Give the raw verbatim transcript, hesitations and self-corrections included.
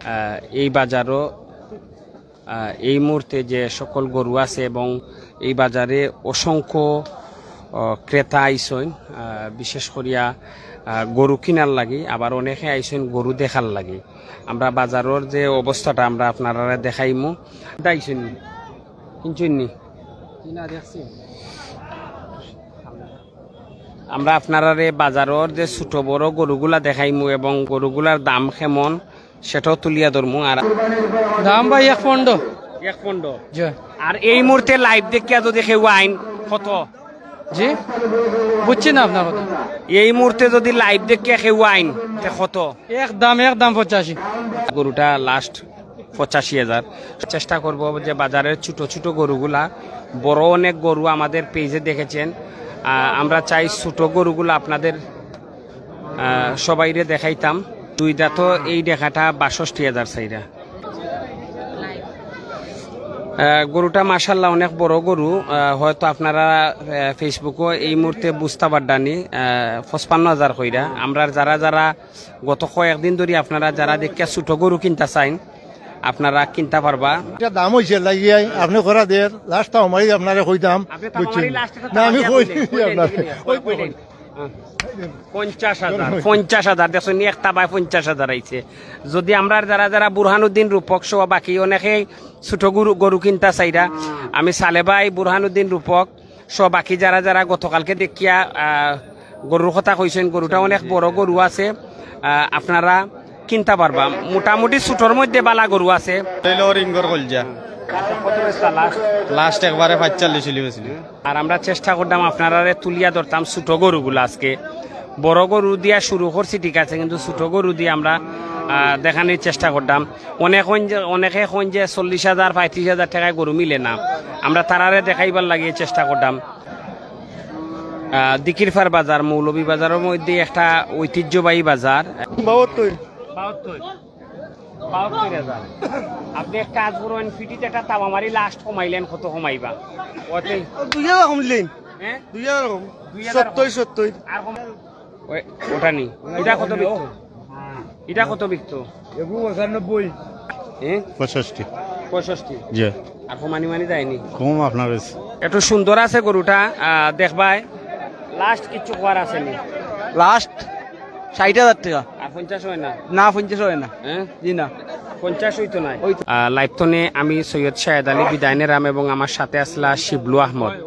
আহ, এই বাজারও, আহ, এই মুহূর্তে যে সকল গরু আছে এবং এই বাজারে অসংখ্য, আহ, ক্রেতা আইছইন, আহ, বিশেষ করিয়া, আহ, গরু কিনার লাগি, আবার অনেকে আইছইন গরু দেখার লাগি। আমরা বাজারর যে অবস্থাটা আমরা আপনারারে দেখাইমু। দাইছইন নি? কিনছইন নি? আমরা আপনারারে বাজারর যে ছোট বড় গরুগুলা দেখাইমু এবং গরুগুলার দাম কেমন সেটাও তুলিয়া ধরমু। আর দাম ভাই এক পনেরো। এক পনেরো। জি। আর এই মুহূর্তে live দেখিয়া যদি কেউ আইন, কত? জি? বুঝছি না আপনার কথা। এই মুহূর্তে যদি live দেখিয়া কেউ আইন, তে কত? এক দাম, এক দাম পঁচাশি। গরুটা last পঁচাশি হাজার। চেষ্টা করব যে বাজারের ছোট ছোট গরুগুলা, বড় অনেক গরু আমাদের page-এ দেখেছেন। আহ, আমরা চাই ছোট গরুগুলা আপনাদের, আহ, সবাইরে দেখাইতাম। দুই দাঁত এই দেখাটা বাষট্টি হাজার চাইরা। আহ, গরুটা মাশাআল্লাহ অনেক বড় গরু। আহ, হয়তো আপনারা, আহ, Facebook-ও এই মুহূর্তে বুঝতা পাররা নি, আহ, পঁচপান্ন হাজার কইরা। আমরার যারা যারা গত কয়েকদিন ধরি আপনারা যারা দেখিয়া ছোট গরু কিনতা চাইন, আপনারা কিনতা পারবা। এটা দাম অইছে লাগিয়াই, আপনে করা দের, last-টা আমারই আপনারে কইতাম, আপনি তো বুঝছেন? আমারই last-টা তো না, আমি আমারই কই কইলেন, দিছি কইলেন, আপনারে। কইলেন, ওই তো কইলেন। কই। হ্যাঁ। পঞ্চাশ হাজার, পঞ্চাশ হাজার, দেখছইন নি, একটা বায় পঞ্চাশ হাজার আইছে। যদি আমরার যারা যারা বুরহানুদ্দিন রূপক সহ বাকি অনেকেই ছোট গরু, গরু কিনতা চাইরা, আমি সালে ভাই, বুরহানুদ্দিন রূপক সহ বাকি যারা যারা গতকালকে দেখিয়া, আহ, গরুর কথা কইছইন, গরুটা অনেক বড় গরু আছে, আহ, আপনারা কিনতা পারবা। মোটামুটি ছোটর মধ্যে বালা গরু আছে। অইলো রিঙ্গর কলজা। আচ্ছা, কত বেচতা last? Last একবারে পঁয়তাল্লিশ অইলে বেচলি। আর আমরা চেষ্টা করতাম আপনারারে তুলিয়া ধরতাম ছোট গরুগুলা আজকে। বড় গরু দিয়া শুরু করছি ঠিক আছে, কিন্তু ছোট গরু দিয়া আমরা, আহ, দেখানির চেষ্টা করতাম। অনেক কইন যে, অনেকে কইন যে চল্লিশ হাজার, পঁয়ত্রিশ হাজার টেকায় গরু মিলে না, আমরা তারারে দেখাইবার লাগি চেষ্টা করতাম। আহ, দিকিরপার বাজার, মৌলভীবাজারর মধ্যে একটা ঐতিহ্যবাহী বাজার। বাহাত্তর। বাহাত্তর। বাহাত্তর হাজার। আপনে এক কাজ করইন, ফিটিত একটা তাবা মারি last কমাইলেন, কত কমাইবা? ওতে দুই হাজার কম দিলেন। হ্যাঁ? দুই হাজার কম। দুই হাজার কম। সত্তর, সত্তর। আর কম? ওই, ওটা নি। এটা কত বিকতো? এটা কত বিকতো? এগু পঁচানব্বই। হ্যাঁ? পঁয়ষট্টি। পঁয়ষট্টি। জি। আর কমানি মানি যায়নি? কম আপনার কাছে। একটু সুন্দর আছে গরুটা, আহ, দেখবায়। Last কিচ্ছু কওয়ার আছে নি? Last ষাইট হাজার টেকা। আর পঞ্চাশ অয় না? না, পঞ্চাশ অয় না। হ্যাঁ? জি না। পঞ্চাশ অইতো নায়। ওই তো। আহ, live তনে আমি সৈয়দ শাহেদ আলী বিদায় নিরাম এবং আমার সাথে আছলা শিবলু আহমদ।